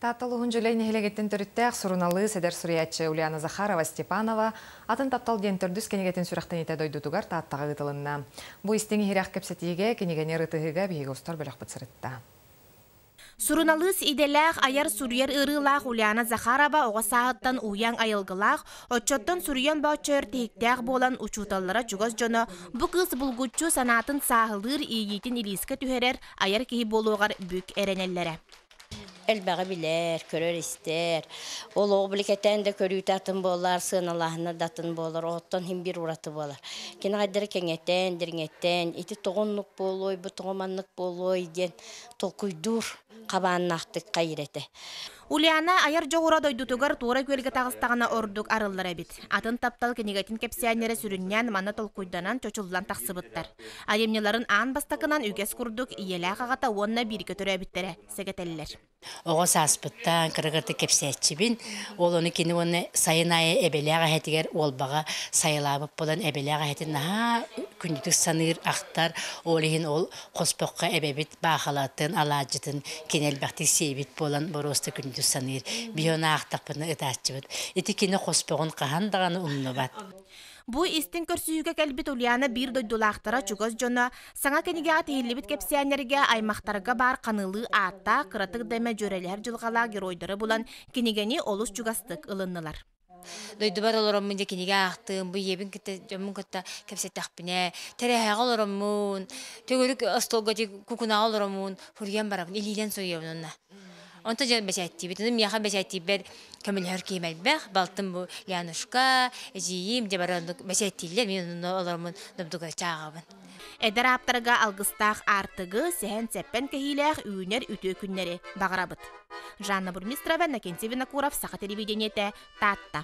Таатта улууһун Дьүлэй нэһилиэгиттэн төрүттээх суруналыыс, эдэр суруйааччы Ульяна Захарова-Степанова Атын таптал диэн төрдүс кинигэтин сүрэхтэниитэ дойдутугар Тааттаҕа ыытылынна. Бу истиҥ иһирэх кэпсэтиигэ, кинигэни ырытыһыыга биһиги устар бөлөхпүт сырытта. Суруналыыс идэлээх, айар-суруйар ыарыылаах Ульяна Захарова оҕо сааһыттан уйаҥ айылгылаах, оччоттон суруйан бооччойор тиһиктээх буолан учууталлара чугас дьоно бу кыыс булгуччу санаатын сааһылыыр, иэйиитин илиискэ түһэрэр айар киһи буолуоҕар бүк эрэнэллэрэ. Элбэҕи билэр, көрөр-истэр. Олоҕу били кэтээн да көрүүтэ атын буолар, сыаналааһына да атын буолар, оттон иһин биир ураты буолар. Кини хайдары кэҥэтэн, дириҥэтэн, ити тоҕо оннук буолуой, бу тоҕо маннык буолуой диэн толкуйдуур хабааннаахтык хайыр этэ. Ульяна айар дьоҕура дойдутугар туора күөлгэ таҕыстаҕына ордук арыллар эбит. Атын таптал кинигэтин кэпсээннэрэ сүрүннээн манна толкуйданан, чочуллан тахсыбыттар. Айымньыларын аан бастакынан үгэс курдук ийэлээх аҕата уонна бииргэ төрөөбүттэрэ сэгэтэллэр. Оҕо сааспыттан кыра-кырата кэпсээччибин. Ол ону кини уонна сайын аайы эбэлээх эһэтигэр Уолбаҕа сайылаабыт буолан эбэлээх эһэтин наһаа күндүтүк саныыр, ахтар. Ол иһин ол хоспоххо эбэбит баахалатын, алаадьытын кини элбэхтик сиэбит буолан боруоста күндү саныыр. Биһи ону аахтахпытына ытааччыбыт. Ити кини хоспоҕун хаһан даҕаны умнубат. Бу истиҥ көрсүһүүгэ кэлбит Ульяна биир дойдулаахтара чугас дьоно саҥа кинигэҕэ тиһиллибит кэпсээннэргэ аймахтарга баар ханыылыы ааттаах, кыратык да эмэ дьүөрэлэһэр дьылҕалаах геройдары булан кинигэни олус чугастык ылыннылар. Дойдубар олороммун дьэ кинигэ аахтым, бу ийэбин кытта, дьоммун кытта кэпсэттэхпинэ, тэрээһэҕэ олороммун, төгүрүк остуолга кукунаҕа олороммун, суруйан барабын, илиинэн суруйабын онно. Онто дьэ бэчээттиибит. Ону миэхэ бэчээттиирбэр көмөлөһөр киһим элбэх. Балтым бу Янушка, эдьиийим дьэ бары оннук бэчээттииллэр, мин онно олороммун добдуга чааҕабын. Эдэр ааптарга алгыстаах аартыгы, сэһэн-сэппэн кэһиилээх үүнэр үтүө күннэри баҕарабыт. Жанна Бурмистрова, Иннокентий Винокуров, Саха телевидениетэ, Таатта.